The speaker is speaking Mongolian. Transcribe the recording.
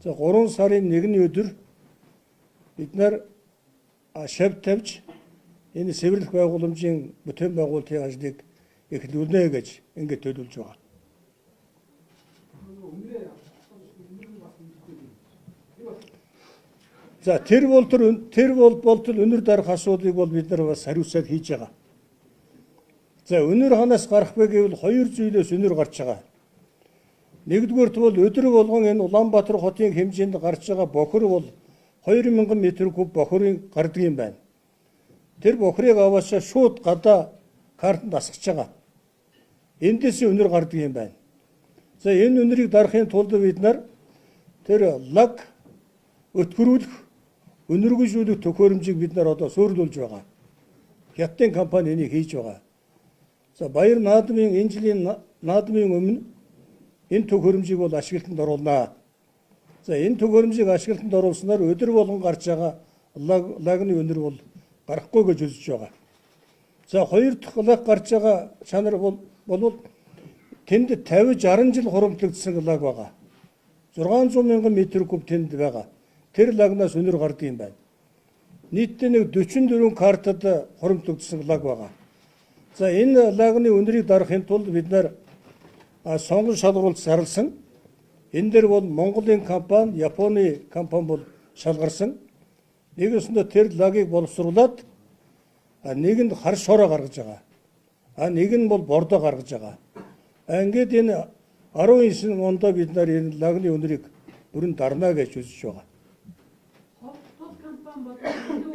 За 3 сарын 1-ний өдөр бид нар шав тавьж энэ сэвэрлэх байгууламжийн бүтээн байгуулалтын ажлыг эхлүүлнэ гэж ингэж төлөвлөж байгаа. За тэр бол тэр болтол өнөр дарах асуудлыг бол бид нар бас хариуцаад хийж байгаа. За өнөр ханаас гарах вэ гэвэл хоёр зүйлээс өнөр гарч байгаа. Нэгдүгээрт бол өдөр болгон энэ Улаанбаатар хотын хэмжээнд гарч байгаа бохир бол 2000 метр куб бохирын гардаг юм байна. Тэр бохирыг аваасаа шууд гадаа картанд асгаж байгаа. Эндээс өнөр гардаг юм байна. За энэ өнөрийг дарахын тулд бид нар тэр лаг өтгөрүүлэх, өнөргөжүүлэх төхөөрөмжийг бид нар одоо суйрлуулж байгаа. Хятадын компани энийг хийж байгаа. За Баяр наадмын энэ жилийн наадмын өмнө энэ төхөөрөмжийг бол ашиглалтанд оруулнаа. За энэ төхөөрөмжийг ашиглалтанд оруулснаар өдөр болгон гарч байгаа лагны өнөр бол гарахгүй гэж үзэж байгаа. За хоёр дахь лаг гарч байгаа чанар бол тэнд 50 60 жил хуримтлагдсан лаг байгаа. 600 мянган метр куб тэнд байгаа. Тэр лагнаас өнөр гардаг юм байна. Нийтдээ нэг 44 картад хуримтлагдсан лаг байгаа. За энэ лагны өнөрийг дарахын тулд бид нар сонгон шалгаруулалт зарласан. Энэ дээр бол Монголын компани, Японы компани бол шалгарсан. Нэгэсэндээ тэр лагийг боловсруулад нэг нь хар шороо гаргаж байгаа. Нэг нь бол бордоо гаргаж байгаа. Ингээд энэ 19 ондоо бид нар энэ лагны өнөрийг бүрэн дарна гэж үзэж байгаа. Тул компани болон